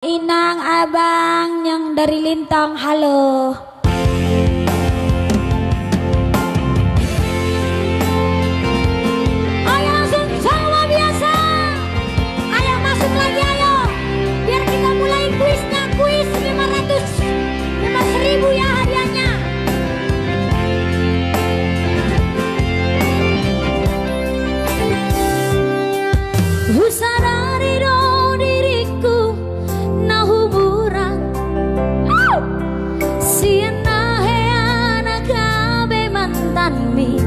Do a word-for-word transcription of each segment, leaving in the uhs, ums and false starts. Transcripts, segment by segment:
Inang, abang yang dari Lintong, halo. Ayo langsung sama biasa. Ayo masuk lagi, ayo. Biar kita mulai kuisnya, kuis lima ratus, lima ratus ribu ya hadiahnya. Husadari do diriku na humurang sian na hea na gabe mantanmi.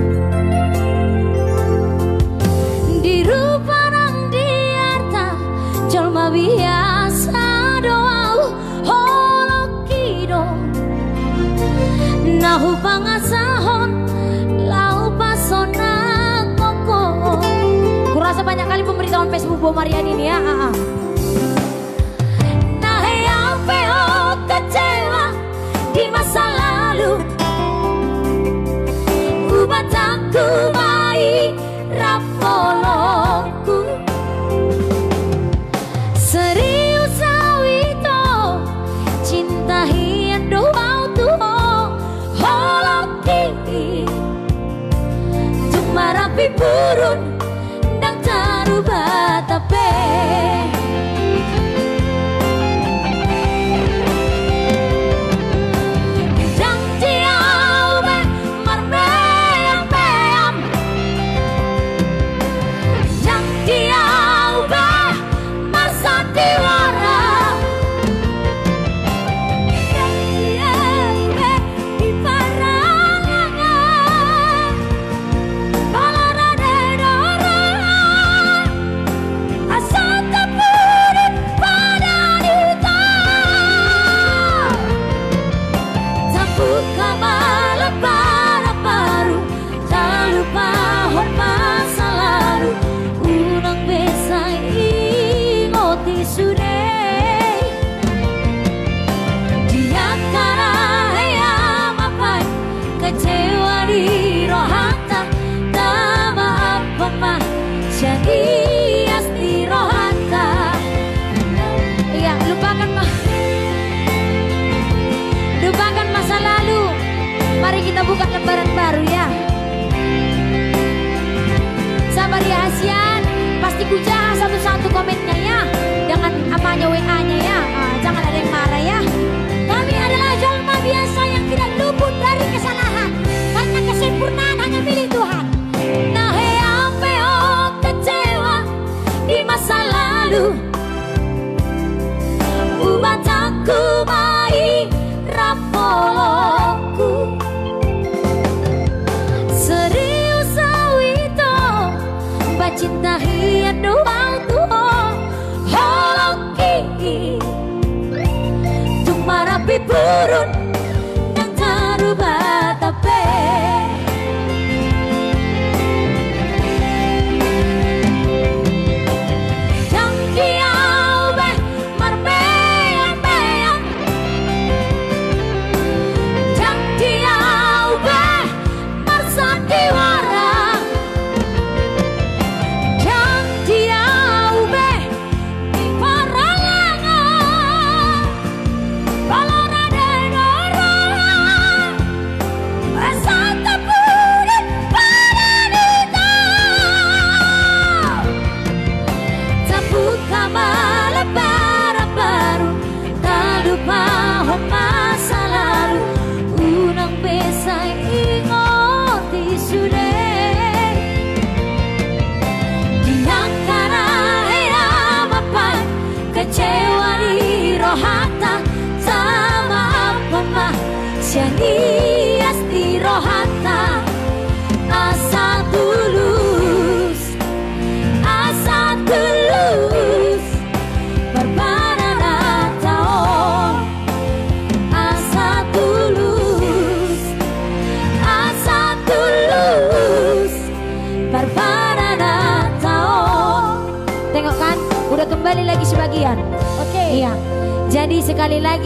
Di rupa nang di arta jolma biasa do au, holongki do na hupangasahon laho pasonanghon ho. Kurasa banyak kali pemberitahuan Facebook Bo Marian ini ya. Ah, ah. Na hea pe ho kecewa di masa lalu, hubatangku ma i rap holongku. Serius au ito, cinta hian do au tu ho, holongki. Tung marapi purun, ndang tarubat hape. Ndang di au be marmeam-meam, ndang di au be marsandiwara. Ndang di au be di paralangan, pala rade do roha, asa tapudun padan ita. Tabuka ma lembaran baru, talupahon masa lalu, unang be sai ingot i sude. Di angka na hea mapaik, kecewa di rohanta, tamaafhon ma sian ias ni rohanta. Iya, lupakan ma-, lupakan masa lalu. Mari kita buka lembaran baru ya. Sabar ya, Hasian. Pasti kujaha satu-satu komennya ya. Dengan apanya, W A-nya ya. Ah, jangan ada yang marah ya. Kami adalah jolma biasa yang tidak luput dari kesalahan. Karena kesempurnaan hanya milik Tuhan. Na hea pe ho kecewa di masa lalu, hubatangku ma i rap holongku. Serius au ito, ba cinta hian do au tu ho, holongki. Tung marapi purun, ndang tarubat hape. Ndang di au be marmeam-meam, ndang di au be marsandiwara, ndang di au be di paralangan, pala rade do roha, asa tapudun padan ita. Tabuka ma lembaran baru, talupahon masa lalu, unang be sai ingot i sude. Di angka na hea mapaik, kecewa di rohanta, tamaafhon ma sian ias ni rohanta. Asa tulus, asa tulus parbarananta on. Asa tulus, asa tulus parbarananta on. Tengok kan, udah kembali lagi sebagian. Oke. Iya. Jadi sekali lagi